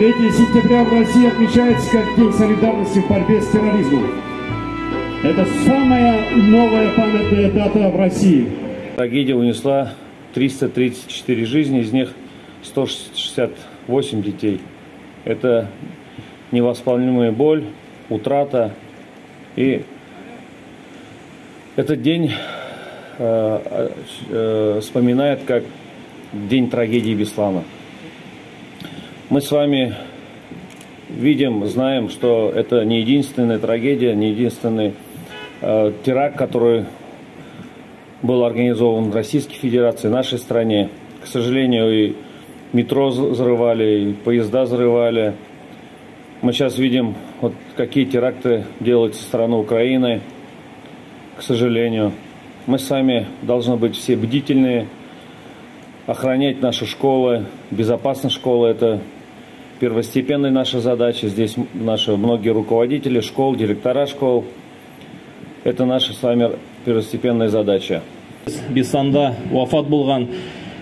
3 сентября в России отмечается как День солидарности в борьбе с терроризмом. Это самая новая памятная дата в России. Трагедия унесла 334 жизни, из них 168 детей. Это невосполнимая боль, утрата. И этот день вспоминает как день трагедии Беслана. Мы с вами видим, знаем, что это не единственная трагедия, не единственный теракт, который был организован в Российской Федерации, в нашей стране. К сожалению, и метро взрывали, и поезда взрывали. Мы сейчас видим, вот какие теракты делают со стороны Украины, к сожалению. Мы сами должны быть все бдительны, охранять наши школы, безопасность школы – это первостепенная наша задача. Здесь наши многие руководители школ, директора школ. Это наша с вами первостепенная задача. Бесланда вафат булган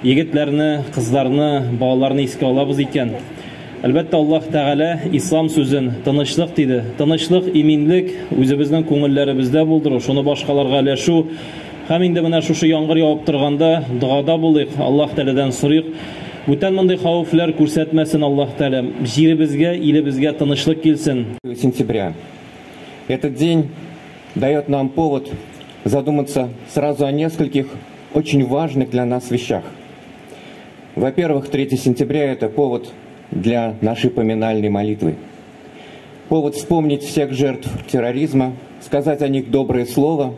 егетләрне, кызларны, балаларны искә алабыз икән. Әлбәттә, Аллаһ Тәгалә ислам сүзен тынычлык диде. Тынычлык, иминлек үзебезнең күңелләребездә булдыру, шуны башкаларга өләшү. Һәм инде менә шушы яңгыр явып торганда догада булыйк, Аллаһ Тәгаләдән сорыйк. Бүтән мондый хәвефләр күрсәтмәсен Аллаһ Тәгалә. Җиребезгә, илебезгә тынычлык килсен. Сентября. Этот день дает нам повод задуматься сразу о нескольких очень важных для нас вещах. Во-первых, 3 сентября – это повод для нашей поминальной молитвы. Повод вспомнить всех жертв терроризма, сказать о них доброе слово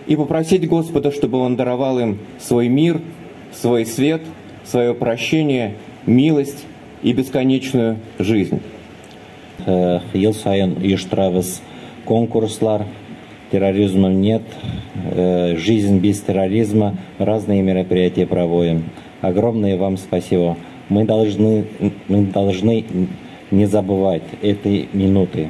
и попросить Господа, чтобы Он даровал им свой мир, свой свет, свое прощение, милость и бесконечную жизнь. Ел сайын оештырабыз конкурслар, терроризма нет, жизнь без терроризма, разные мероприятия проводим. Огромное вам спасибо. Мы должны не забывать этой минуты.